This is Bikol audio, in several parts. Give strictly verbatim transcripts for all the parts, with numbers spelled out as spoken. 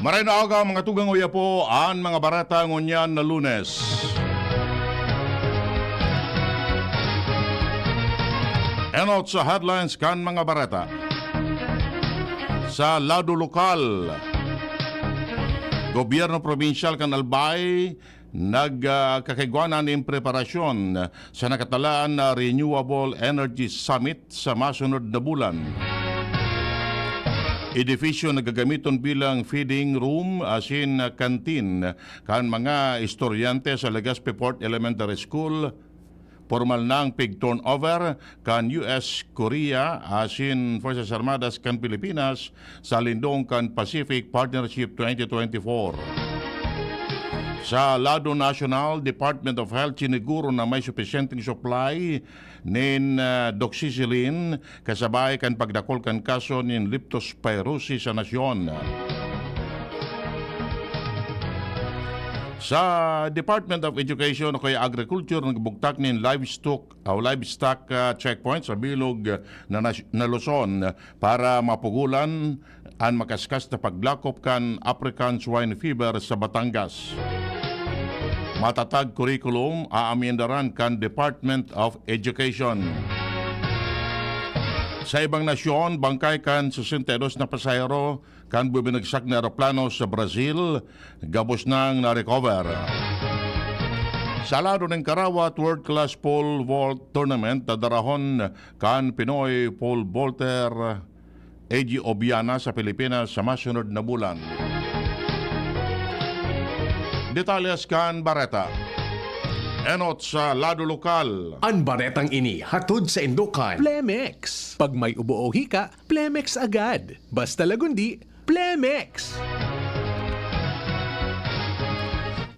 Maray na aga, mga tugang, uya po an mga bareta ngunyan na Lunes. Enot sa headlines kan mga bareta. Sa lado lokal, gobyerno probinsyal kan Albay nag, ah, kakaigwanan nin preparasyon sa nakatalaan na Renewable Energy Summit sa masunod na bulan. Edifisyo na gagamiton bilang feeding room asin canteen kan mga estudyante sa Legazpi Port Elementary School. Pormal nang pig-turnover kan U S Korea asin Fuerzas Armadas kan Pilipinas sa lindong kan Pacific Partnership twenty twenty-four. Sa lado nasyonal, Department of Health siniguro na may supisyenteng supply nin, ah, doxycycline kasabay kan pagdakul kan kaso nin leptospirosis sa nasyon. Sa Department of Education o kaya Agriculture, nagbugtak nin livestock o livestock, ah, checkpoint sa bilog na nas-, na Luzon para mapugulan an makaskas na paglakop kan African Swine Fever sa Batangas. Matatag kurikulum aamyendaran kan Department of Education. Sa ibang nasyon, bangkay kan sesenta y dos na pasahero kan bibinagsak na eroplano sa Brazil, gabos nang na-recover. Sa lado nin karawat, World Class Pole Vault Tournament na darahon kan Pinoy pole vaulter A G Obiana sa Pilipinas sa masunod na bulan. Detalles kan bareta. Enot sa lado lokal. An baretang ini hatod sa indokan Plemex. Pag may ubo o hika, Plemex agad. Basta lagundi, Plemex!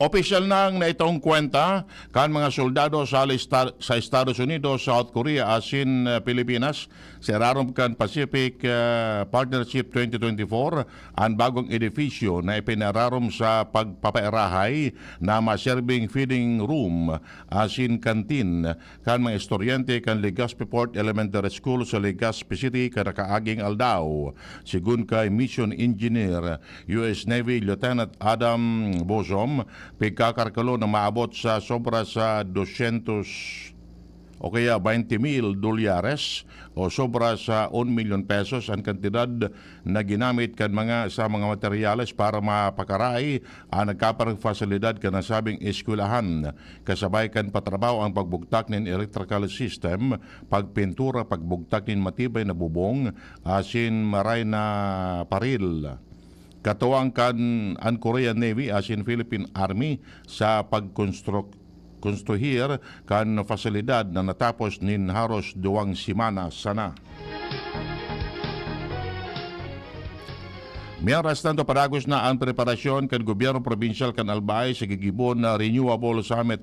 Opisyal nang naitong kwenta kan mga soldado sa lista-, sa Estados Unidos, South Korea asin, eh, Pilipinas sa irarom kan Pacific, eh, Partnership twenty twenty-four, an bagong edifisyo na ipinararom sa pagpapairahay na maserbing feeding room asin canteen kan mga estudyante kan Legazpi Port Elementary School sa Legazpi City kan nakaaging aldaw. Sigun kay Mission Engineer, U S Navy Lieutenant Adam Bosom, pigkakalkulo na maabot sa sobra sa dosyentos o kaya baynte mil dolyares o sobra sa un milyon pesos an kantidad na ginamit kan mga, sa mga materyales para mapakaray an nagkaparang pasilidad kan nasabing eskwelahan, kasabay kan patrabaho an pagbugtak nin electrical system, pagpintura, pagbugtak nin matibay na bubong asin maray na paril. Katuwang kan an Korean Navy asin Philippine Army sa pagkonstruk-, konstruhir kan pasilidad na natapos nin haros duwang semana sana. Mientras tanto, padagos na an preparasyon kan gobyerno probinsyal kan Albay sa gigibon na Renewable Summit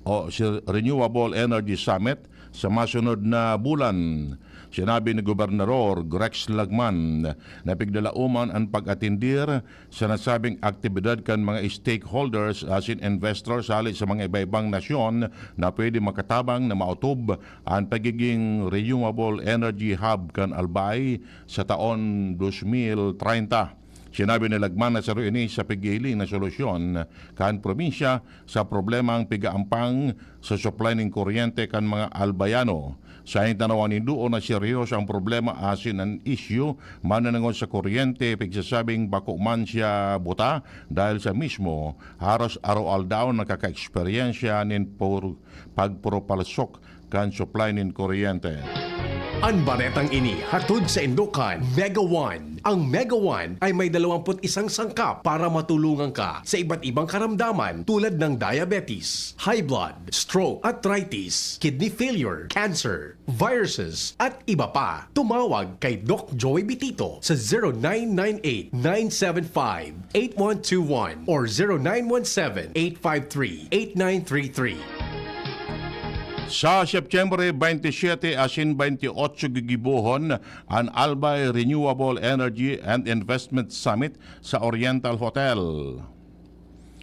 o si Renewable Energy Summit sa masunod na bulan. Sinabi ni Gobernador Grex Lagman na pigdalaoman an pag-atindir sa nasabing aktibidad kan mga stakeholders asin investors hali sa mga iba-ibang nasyon na pwede makatabang na maotob an pagiging renewable energy hub kan Albay sa taon dos mil treinta. Sinabi ni Lagman na saro ini sa pighihiling na solusyon kan probinsya sa problemang pig-aampang sa supply nin kuryente kan mga Albayano. Sa tanawan nin duon na seryoso ang problema asin an isyu mananangod sa kuryente, pigsasabing bako man siya buta dahil sa mismo, haros araw-aldaw nakaka-eksperyensya nin pur-, pagpurupalsok kan supply nin kuryente. An baretang ini hatod sa indokan Mega One. Ang Mega One ay may dalawampu't isang sangkap para matulungan ka sa iba't ibang karamdaman tulad ng diabetes, high blood, stroke, arthritis, kidney failure, cancer, viruses, at iba pa. Tumawag kay Doc Joey Bitito sa zero nine nine eight, nine seven five, eight one two one or zero nine one seven, eight five three, eight nine three three. Sa Setyembre twenty-seven asin twenty-eight gigibohon an Albay Renewable Energy and Investment Summit sa Oriental Hotel.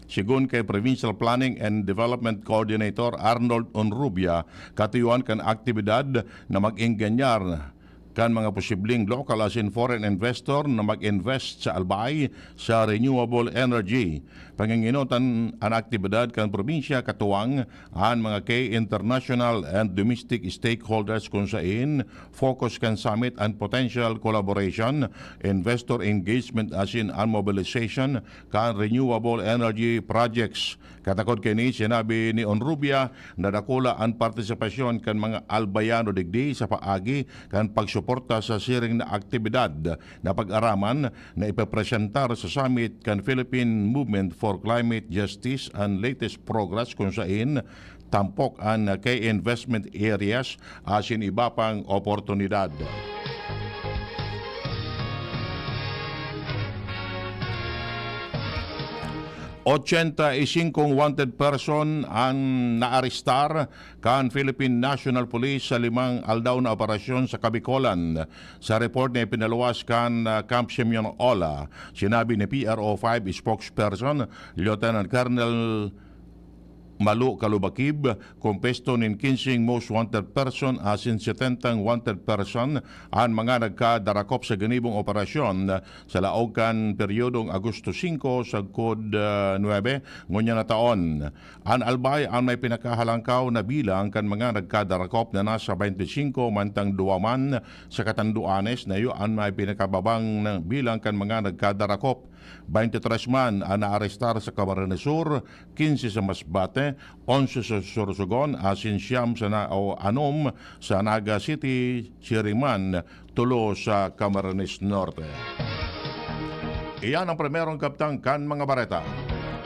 Sigun kay Provincial Planning and Development Coordinator Arnold Onrubia, katuyuan kan aktibidad na mag-engganyar kan mga posibleng local asin foreign investor na mag-invest sa Albay sa renewable energy. Panginginotan an aktibidad kan probinsya katuwang an mga key international and domestic stakeholders, kun sain focus kan summit an potential collaboration, investor engagement asin an mobilization kan renewable energy projects. Katakod kaini, sinabi ni Onrubia na dakula an partisipasyon kan mga Albayano digdi sa paagi kan pagsuporta sa siring na aktibidad na pag-araman na ipepresentar sa summit kan Philippine Movement for Climate Justice an latest progress, kun sain tampok an key investment areas asin iba pang oportunidad. Ochenta y singkong wanted person an naarestar kan Philippine National Police sa limang aldaw na operasyon sa Kabikolan. Sa report na ipinaluwas kan, ah, Camp Simeon Ola, sinabi ni P R O five spokesperson Lieutenant Colonel Malu Kalubakib, kumpesto nin kinseng most wanted person asin setentang wanted person an mga nagkadarakop sa ginibong operasyon sa laog kan peryodong Agosto singko sagkod, ah, nuebe ngunyan na taon. An Albay an may pinakahalangkaw na bilang kan mga nagkadarakop na nasa baynte singko, mantang duwa man sa Catanduanes na iyo an may pinakababang na bilang kan mga nagkadarakop. Baynte tres man an naarestar sa Camarines Sur, kinse sa Masbate, onse sa Sorsogon, asin siyam sa na-, o anom sa Naga City, siring man tolo sa Camarines Norte. Iyan ang primerong kabtang kan mga bareta.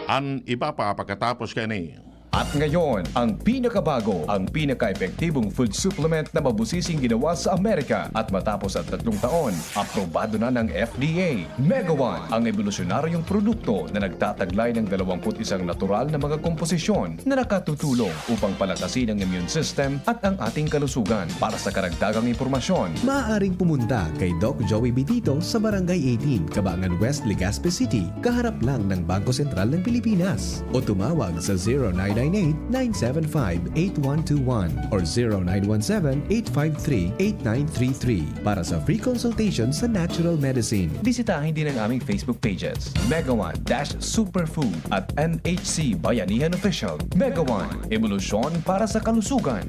An iba pa pakatapos kaini. At ngayon, ang pinakabago, ang pinaka-epektibong food supplement na mabusising ginawa sa Amerika at matapos ang tatlong taon, aprobado na ng F D A. Mega One, ang ebolusyonaryong produkto na nagtataglay ng dalawampu't isang natural na mga komposisyon na nakatutulong upang palakasin ang immune system at ang ating kalusugan. Para sa karagdagang impormasyon, maaaring pumunta kay Doc Joey Bitito sa Barangay eighteen, Cabangan West, Legazpi City, kaharap lang ng Bangko Sentral ng Pilipinas. O tumawag sa zero nine nine eight, nine seven five, eight one two one or zero nine one seven, eight five three, eight nine three three para sa free consultation sa natural medicine. Bisitahin din ang aming Facebook pages, Mega One dash Superfood at M H C Bayanihan Official. Mega One, ebolusyon para sa kalusugan.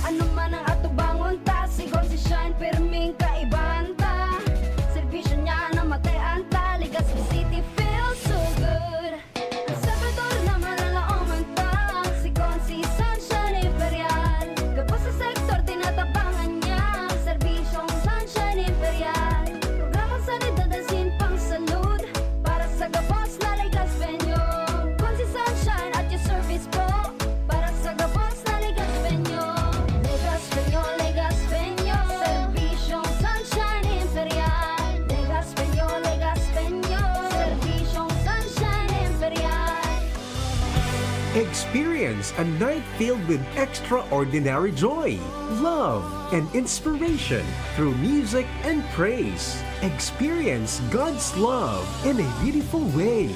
Ano man ang atubangon ta, si Gonzi Shine, pirming kaibahan ta. Serbisyo niya na matean ta, Legazpi City feels so good. Ang Salvador na malalaoman ta, si Gonzi Sunshine Imperial. Gabos sa sektor, tinatabangan niya, serbisyong Sunshine Imperial. Programang sanidad asin pangsalud, para sa gabos na Legazpeño. Gonzi Sunshine at your service po, para sa gabos na Legazpeño. Legazpeño, Legazpeño, serbisyong Sunshine Imperial. Legazpeño, Legazpeño, serbisyong Sunshine Imperial. Experience a night filled with extraordinary joy, love, and inspiration through music and praise. Experience God's love in a beautiful way.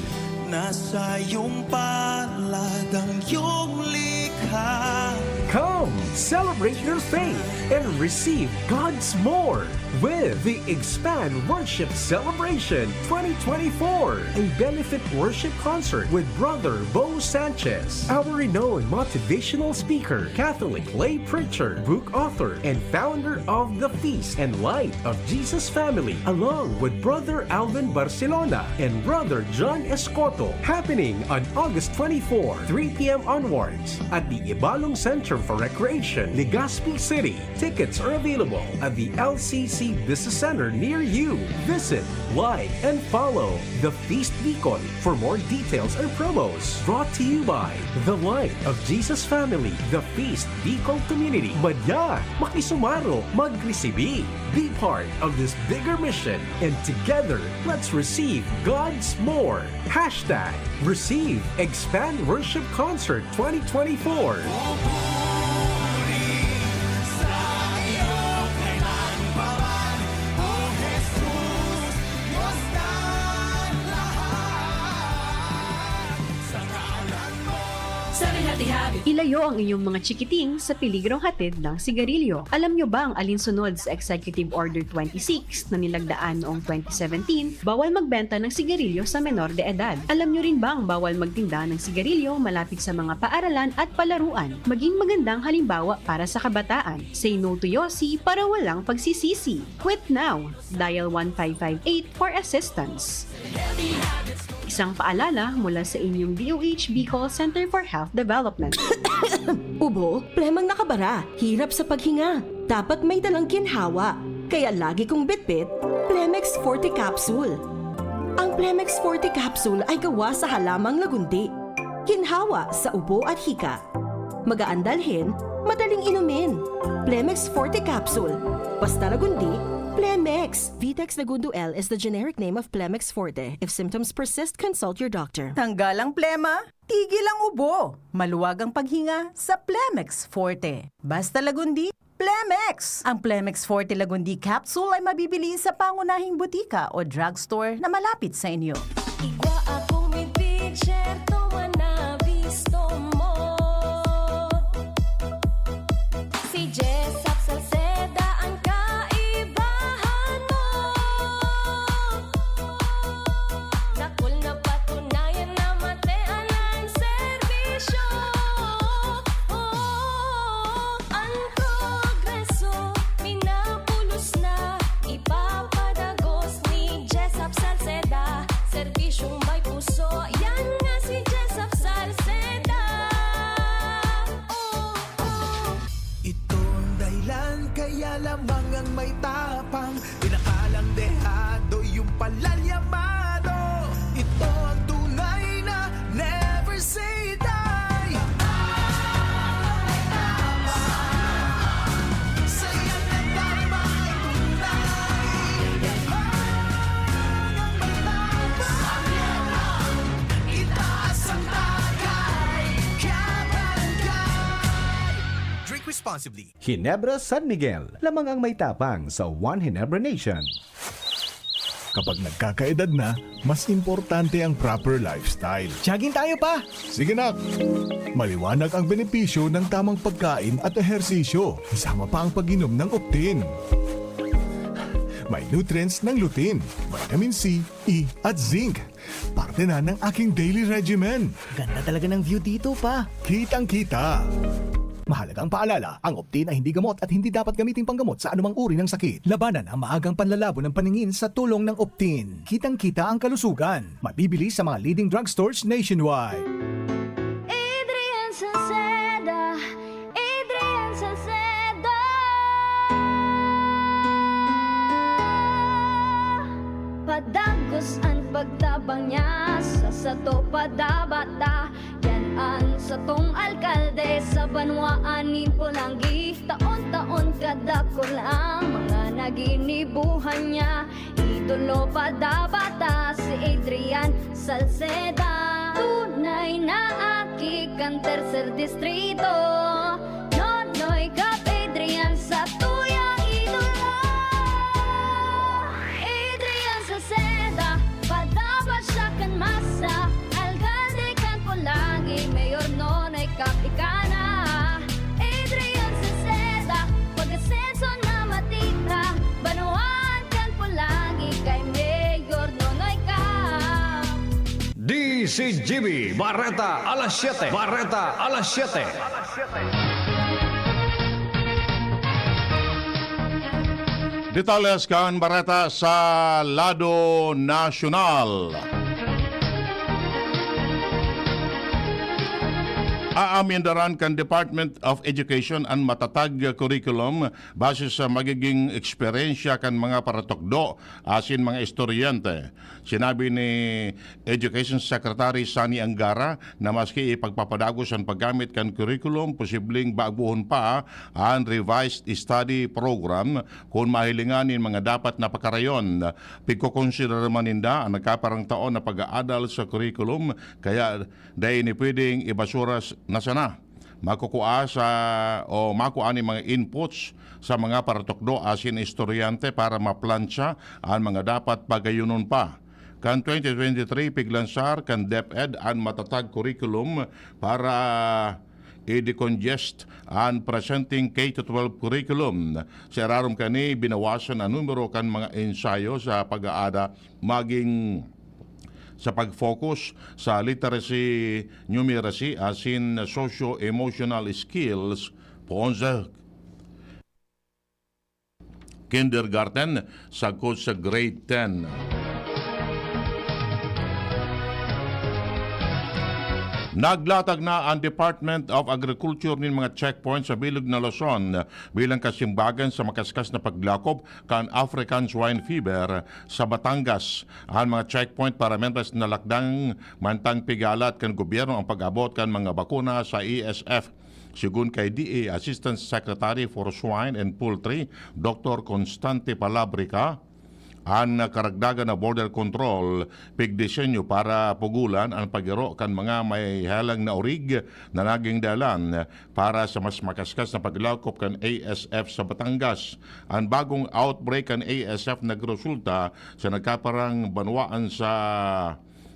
Nasa iyong palad ang iyong likha. Come, celebrate your faith and receive God's more with the Expand Worship Celebration twenty twenty-four, a benefit worship concert with Brother Bo Sanchez, our renowned motivational speaker, Catholic lay preacher, book author, and founder of The Feast and Light of Jesus Family, along with Brother Alvin Barcelona and Brother John Escoto, happening on August twenty-four, three p m onwards, at the Ibalong Center for Recreation, Legazpi City. Tickets are available at the L C C Business Center near you. Visit, like, and follow The Feast Bicol for more details and promos. Brought to you by The Light of Jesus Family, The Feast Bicol Community. Madya, makisumaro, magresibi. Be part of this bigger mission, and together, let's receive God's more. Hashtag Receive Expand Worship Concert twenty twenty-four. Pupuri sa iyo kailan pa man, O Jesus, Dios na lahat. Sa ngalan mo. Sa Rehab Ilayo ang inyong mga chikiting sa peligrong hatid ng sigarilyo. Alam nyo bang alinsunod sa Executive Order twenty-six na nilagdaan noong twenty seventeen, bawal magbenta ng sigarilyo sa menor de edad? Alam nyo rin bang bawal magtinda ng sigarilyo malapit sa mga paaralan at palaruan? Maging magandang halimbawa para sa kabataan. Say no to Yossi para walang pagsisisi. Quit now! Dial one five five eight for assistance. Isang paalala mula sa inyong D O H Bicol Center for Health Development. Ubo, plemang nakabara, hirap sa paghinga. Dapat may dalang ginhawa. Kaya lagi kong bitbit, Plemex Forte Capsule. Ang Plemex Forte Capsule ay gawa sa halamang lagundi. Ginhawa sa ubo at hika. Magaan dalhin, madaling inumin. Plemex Forte Capsule. Basta lagundi, Plemex. Vitex Lagundo L is the generic name of Plemex Forte. If symptoms persist, consult your doctor. Tanggal ang plema, tigil ang ubo. Maluwag ang paghinga sa Plemex Forte. Basta lagundi, Plemex! Ang Plemex Forte Lagundi Capsule ay mabibili sa pangunahing butika o drugstore na malapit sa inyo. Igwa akong midpitcher, tuman na bisto mo. Si Jessop Salceda ang kaibahan mo. Dakul na patunayan na matean ang serbisyo. Oh, ang progreso, minapulos na, ipapadagos ni Jessop Salceda. Serbisyong may puso, yan nga si Jessop Salceda. Oh, oh. Ito ang dahilan kaya lamang ang may tapang, pinakalang dehado yung palalyamado. Ito ang tunay na never say die. Ang may tapang, saya na tayo makitunay. Ang may tapang, itaas ang tagay, kabarangay. Drink responsibly. Ginebra San Miguel, lamang ang may tapang sa One Ginebra Nation. Kapag nagkakaedad na, mas importante ang proper lifestyle. Jogging tayo, pa! Sige, nak! Maliwanag ang benepisyo ng tamang pagkain at ehersisyo, kasama pa ang pag-inom ng Optin. May nutrients ng lutein, vitamin C, E at zinc. Parte na ng aking daily regimen. Ganda talaga ng view dito, pa. Kitang-kita. Mahalagang paalala, ang Optin ay hindi gamot at hindi dapat gamiting panggamot sa anumang uri ng sakit. Labanan ang maagang panlalabo ng paningin sa tulong ng Optin. Kitang-kita ang kalusugan. Mabibili sa mga leading drugstores nationwide. Adrian Salceda, Adrian Salceda. Padagos an pagtabang niya sa sato padabata. Yan an satong alkalde sa banwaan nin Polangui. Taon-taon kadakul ang mga naginibuhan niya. Idolo padabata si Adrian Salceda. Tunay na aki kan tercer distrito. Nonoy Cap Adrian sa tuyang idolo. Adrian Salceda, padaba siya kan masa. Alkalde kan Polangui, Mayor Nonoy Cap ika na. Adrian Salceda, pag-asenso na matira. Banwaan kan Polangui kay Mayor Nonoy Cap. D C G B, Bareta alas siyete. Bareta alas siyete. Detalles kan bareta sa lado nasyonal. Aamindaran kan Department of Education an matatag curriculum base sa magiging eksperyensya kan mga paratukdo asin mga estudyante. Sinabi ni Education Secretary Sonny Angara na maski ipagpapadagos an paggamit kan curriculum, posibleng baguhon pa an revised study program kun mahilingan nin mga dapat na pakarayon. Pigkokonsidera man ninda an nagkaparang taon na pag-aadal sa curriculum, kaya dai ini pwedeng ibasura s-, na sana. Makukua sa, o makua nin mga inputs sa mga paratukdo asin estudyante para maplantsa an mga dapat pagayonon pa. Kan twenty twenty-three, piglansar kan DepEd an matatag curriculum para i-decongest an presenteng K to twelve curriculum. Sa irarom kani, binawasan an numero kan mga ensayo sa pag-aada maging sa pag-focus sa literacy, numeracy, asin socio-emotional skills poon sa kindergarten sagkod sa grade ten. Naglatag na ang Department of Agriculture nin mga checkpoint sa bilog na Luzon bilang kasimbagan sa makaskas na paglakop kan African Swine Fever sa Batangas. Ang mga checkpoint para mentas na lakdang mantang pigalat kan gobyerno ang pag-abot kan mga bakuna sa A S F. Sigon kay D A Assistant Secretary for Swine and Poultry, Doctor Constante Palabrica, an karagdagan na border control pigdisenyo para pugulan an pagiro kan mga may helang na orig na naging dalan para sa mas makaskas na paglakop kan A S F sa Batangas. An bagong outbreak kan A S F nagresulta sa nagkaparang banwaan sa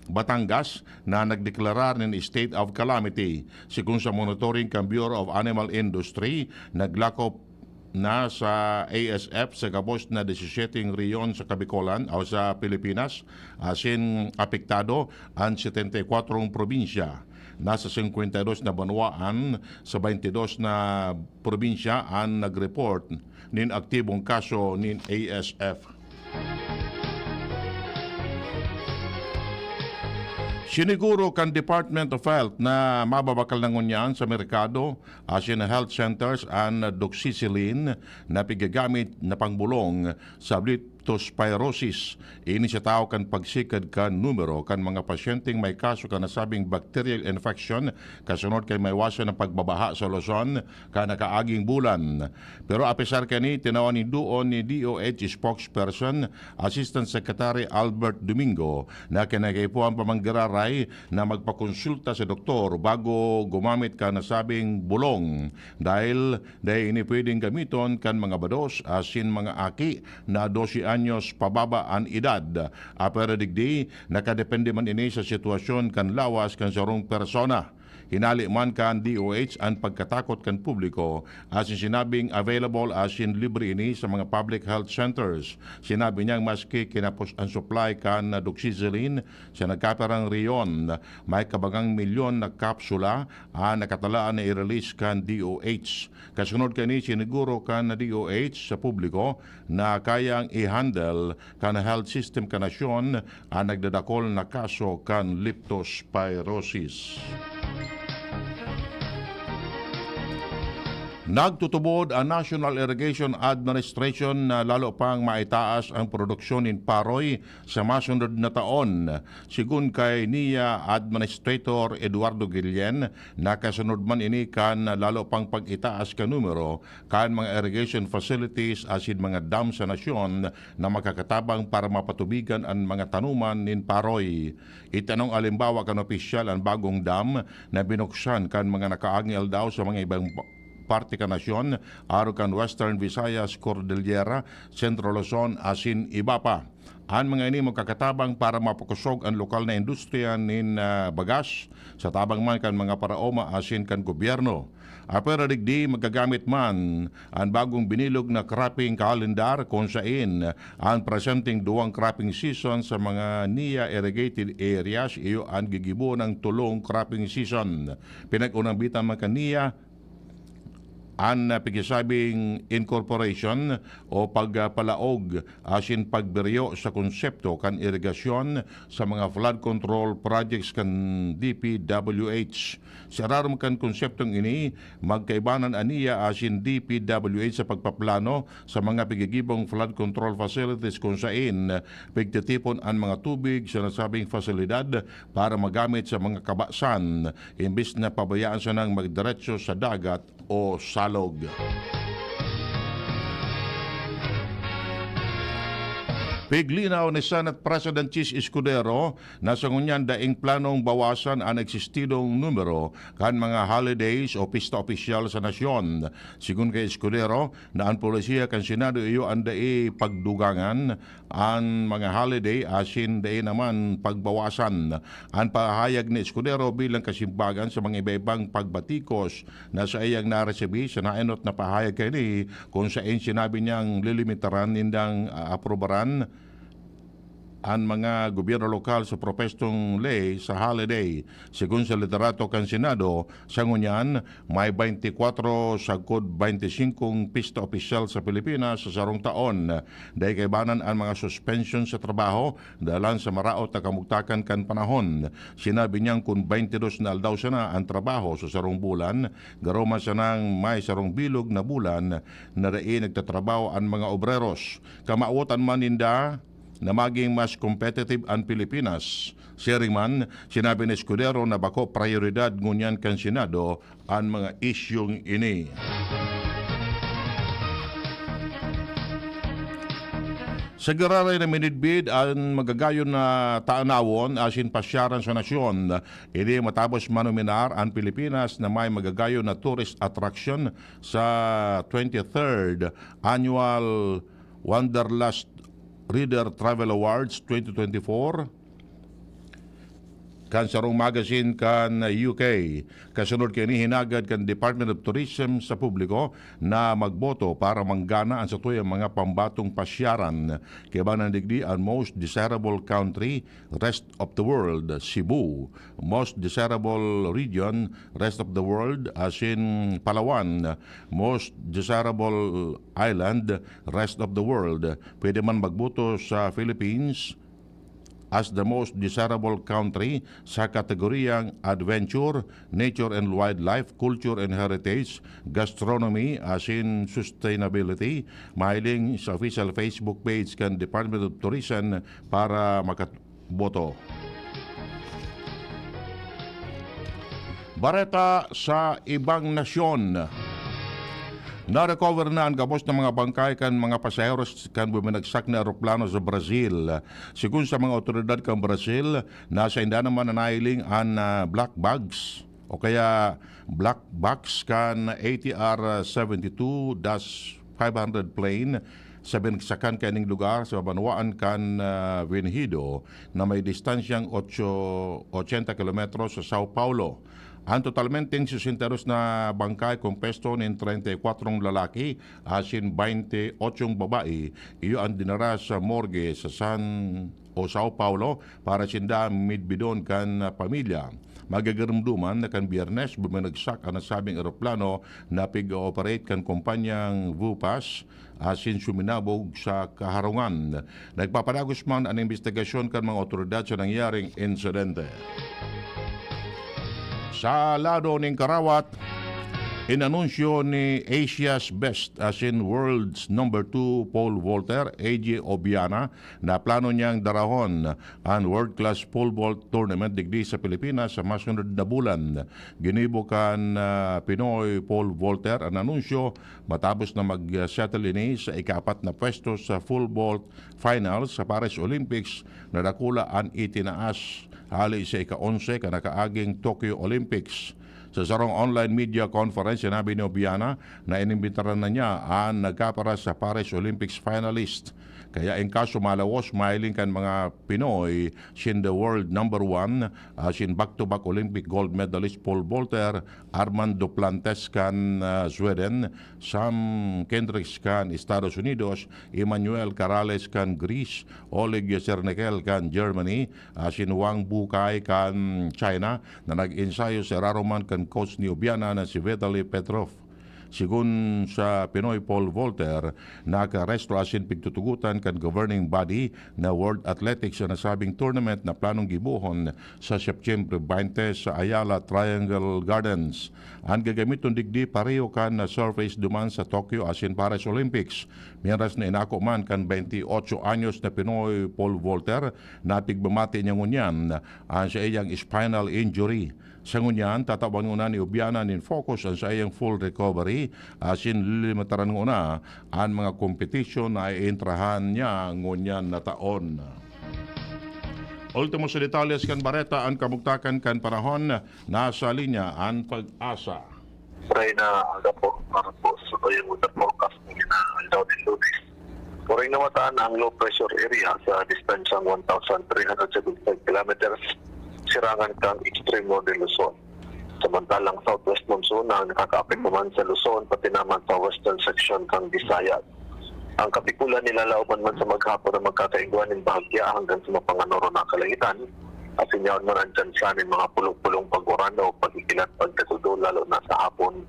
Batangas na nagdeklarar nin state of calamity. Sigon sa monitoring kan Bureau of Animal Industry, naglakop na sa A S F sa gabos na disisiete rehiyon sa Kabikolan o sa Pilipinas, asin apektado an setenta y kuatro probinsya. Nasa singkwenta y dos na banwaan sa baynte dos na probinsya an nag-report nin aktibong kaso nin A S F. Siniguro kan Department of Health na mababakal na ngunyan sa merkado asin health centers an doxycycline na pigagamit na pangbolong sa leptospirosis. Ini sa tawo kan pagsikad kan numero kan mga pasyenteng may kaso kan nasabing bacterial infection kasunod kan maiwasan na pagbabaha sa Luzon kan nakaaging bulan. Pero apesar kani, tinawan nin duon ni D O H spokesperson, Assistant Secretary Albert Domingo, na kinakaipuhan pa man giraray na magpakonsulta sa doktor bago gumamit kan nasabing bolong, dahil dai ini pwedeng gamiton kan mga bados asin mga aki na dose anyos pababa an edad. Apwera digdi, nakadepende man ini sa sitwasyon kan lawas kan sarong persona. Hinale man kan D O H an pagkatakot kan publiko, asin sinabing available asin libre ini sa mga public health centers. Sinabi niyang maski kinapos an supply kan doxycycline sa nagkaparang rehiyon, may kabagang milyon na kapsula an nakatalaan na i-release kan D O H. Kasunod kani, siniguro kan D O H sa publiko na kayang i-handle kan health system kan nasyon an nagdadakol na kaso kan leptospirosis. Nagtutubod ang National Irrigation Administration na lalo pang maitaas ang produksyon nin paroy sa masunod na taon. Sigon kay NIA Administrator Eduardo Guillen, nakasunod man ini kan lalo pang pag-itaas kan numero kan mga irrigation facilities asin mga dam sa nasyon na makakatabang para mapatubigan an mga tanuman nin paroy. Itanong alimbawa kan opisyal an bagong dam na binuksan kan mga nakaaging aldaw sa mga ibang pa-, parte kan nasyon, arog kan Western Visayas, Cordillera, Central Luzon, asin iba pa. An mga ini magkakatabang para mapakosog an lokal na industriya nin, ah, bagas, sa tabang man kan mga paraoma asin kan gobyerno. Apwera digdi, magagamit man an bagong binilog na cropping calendar, kun sain an presenteng duwang cropping season sa mga NIA irrigated areas iyo an gigibo ng tulong cropping season. Pinag-unambitan man kan NIA an, ah, pigsasabing incorporation o pagpalaog asin pagberyo sa konsepto kan irigasyon sa mga flood control projects kan D P W H. Sa irarom kan konseptong ini, magkaibanan an NIA asin D P W H sa pagpaplano sa mga pigigibong flood control facilities, kun sain pigtitipon an mga tubig sa nasabing pasilidad para magamit sa mga kabasan, imbis na pabayaan sanang magdiretso sa dagat o salog. Piglinaw ni Senate President Chiz Escudero na sa ngunyan daing planong bawasan an eksistidong numero kan mga holidays o pista opisyal sa nasyon. Sigon kay Escudero, na an polisiya kan Senado iyo an dai pagdugangan an mga holiday asin dai naman pagbawasan. An pahayag ni Escudero bilang kasimbagan sa mga iba-ibang pagbatikos na saiyang naresibi sa naenot na pahayag kaini, kung saen sinabi niyang lilimitaran nindang, ah, aprobaran an mga gobyerno lokal sa propestong ley sa holiday. Segun sa liderato kan Senado, sa ngunyan, may twenty-four sagkod twenty-five pista opisyal sa Pilipinas sa sarong taon. Dai kaibanan an mga suspensyon sa trabaho dalan sa maraot na kamugtakan kan panahon. Sinabi niyang kun twenty-dos na aldaw sana an trabaho sa sarong bulan, garo man sanang may sarong bilog na bulan na dai nagtatrabaho an mga obreros. Kamawotan man ninda na maging mas competitive an Pilipinas. Siring man, sinabi ni Escudero na bako prayoridad ngunyan kan Senado an mga isyung ini. Sa giraray na minidbid an magagayon na tanawon asin pasyaran sa nasyon. Ini matapos manominar an Pilipinas na may magagayon na tourist attraction sa twenty-third Annual Wanderlust Reader Travel Awards twenty twenty-four kan sarong magazine kan U K. Kasunod kaini, hinagad kan Department of Tourism sa publiko na magboto para manggana an satuyang mga pambatong pasyaran. Kaibanan digdi an Most Desirable Country, Rest of the World, Cebu, Most Desirable Region, Rest of the World, asin Palawan, Most Desirable Island, Rest of the World. Pwede man magboto sa Philippines as the most desirable country sa kategoriyang Adventure, Nature and Wildlife, Culture and Heritage, Gastronomy, asin Sustainability. Mahiling sa official Facebook page kan Department of Tourism para makaboto. Bareta sa ibang nasyon. Na-recover na an gabos na mga bangkay kan mga pasaheros kan buminagsak na eroplano sa Brazil. Segun sa mga awtoridad kan Brazil, nasa inda naman na nahiling an, ah, black bags o kaya black box kan A T R seventy-two dash five hundred plane sa binagsakan kaining lugar sa banwaan kan, ah, Vinhedo na may distansyang otso, ochenta kilometro sa Sao Paulo. An totalmenteng sesenta y dos na bangkay kompuesto nin treinta y cuatro lalaki asin baynte y ocho babae, iyo an dinara sa morgue sa San o Sao Paulo para sinda midbidon kan pamilya. Magagarumduman na kan Biyernes, buminagsak an nasabing eroplano na pig-ooperate kan kompanyang Vupas asin suminabog sa kaharungan. Nagpapadagos man an imbestigasyon kan mga awtoridad sa nangyaring insidente. Sa lado nin karawat, inanunsyo ni Asia's Best asin World's Number Two Pole Vaulter, A J Obiana, na plano niyang darahon an World Class Pole Vault Tournament digdi sa Pilipinas sa masunod na bulan. Ginibo kan, ah, Pinoy pole vaulter an anunsyo matapos na mag-settle ini sa ikaapat na pwesto sa pole vault finals sa Paris Olympics na dakula an itinaas hali sa ika-onse kan nakaaging Tokyo Olympics. Sa sarong online media conference, sinabi ni Obiana na inimbitaran na niya an nagkaparas sa Paris Olympics finalist. Kaya in kaso malawos, mahiling kan mga Pinoy, sinda world number one, asin back-to-back Olympic gold medalist pole vaulter Armand Duplantis kan, ah, Sweden, Sam Kendricks kan Estados Unidos, Emmanuel Carrales kan Greece, Oleg Sernekel kan Germany, asin Wang Bukai kan China, na nag-ensayo sa iraruman kan coach ni Obiana na si Vitaly Petrov. Sigun sa Pinoy pole vaulter, nakaresto asin pigtutugotan kan governing body na World Athletics an nasabing tournament na planong gibohon sa Setyembre twenty sa Ayala Triangle Gardens. An gagamiton digdi pareho kan na surface duman sa Tokyo asin Paris Olympics. Mientras na inako man kan twenty-ocho anyos na Pinoy pole vaulter na pigmamati niya ngunyan an saiyang spinal injury. Sa ngunyan, tatawan nguna ni Ubiana nin focus an saiyang full recovery, asin lilimitaran nguna an mga kompetisyon na iintrahan niya ngunyan na taon. Ultimo sa detalles kan bareta, an kabugtakan kan panahon, nasa linya an Pag-asa. Reyna Agapo, para po sa yung weather forecast ng mga aldaw ng Lunes. Kuring na mataan ang low pressure area sa distansyang one thousand three hundred seventy-five kilometers, sirangan kang extreme northern Luzon. Samantalang southwest monsoon ang nakakaapekto man sa Luzon, pati naman sa western section kang Visayas. Ang Kapikulan nilalaoban man sa maghapon na magkakaigwa nin bahagya hanggang sa mapanganoro na kalangitan, asin yaon man ang tsansa nin mga pulong-pulong pag-uran o pagkikilat pagkatudo, lalo na sa hapon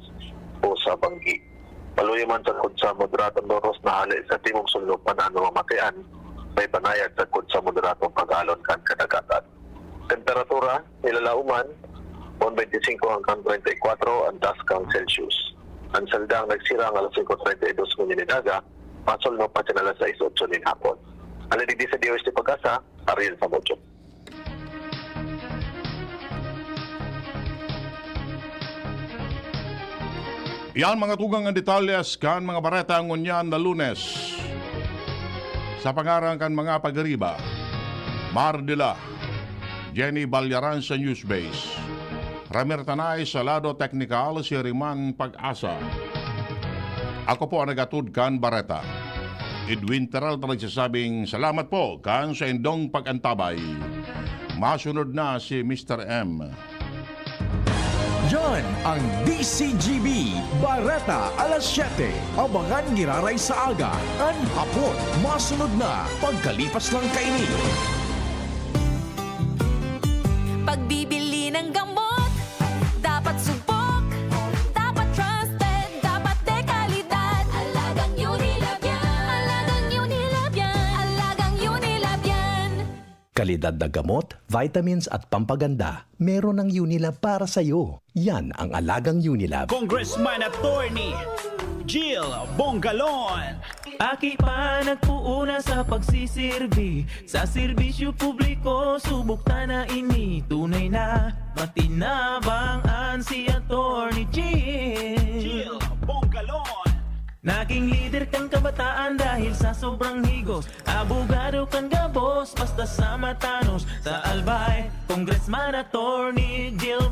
o sa banggi. Paluya man sagkod sa moderadong loros na hale sa timog sunlopan an mga matian, may banayad sagkod sa moderadong pag-alon kan kadagatan. Temperatura, nilalaoman, one twenty-five hanggang treinta y cuatro ang taas kang Celsius. Ang saldang nagsirang alas singko treinta y dos ngunyan nin aga, masunlopan sa alas sais otso nin hapon. Hale digdi sa D O S T Pag-asa, Ariel Samudio. Yan mga tugang ang detalles kan mga bareta ngunyan na Lunes. Sa pangaran kan mga pagariba, Mar de la, Jenny Balyaran sa Newsbase, Ramir Tanay sa lado teknikal, si Riman Pag-asa. Ako po ang nag-atod kan bareta, Edwin Peralta, nagsasabing salamat po kan sa indong pag-antabay. Masunod na si Mister M. Yan ang D C G B Bareta alas siyete. Abangan giraray sa aga, an hapon, masunod na pagkalipas lang kaini. Pagbibili ng gamot, dapat subok, dapat trusted, dapat dekalidad. Alagang Unilab yan. Alagang Unilab yan. Alagang Unilab yan. Kalidad na gamot, vitamins at pampaganda, meron ang Unilab para sa'yo. Yan ang alagang Unilab. Congressman Attorney Jill Bongalon. Aki pa nagpuuna sa pagsisirbi sa serbisyo publiko, subok ta na ini tunay na matinabang an si Attorney Jill. Jill Bongalon. Naging lider kan kabataan dahil sa sobrang higos. Abogado kan gabos, basta sa matanos. Sa Albay, Congressman Attorney Jill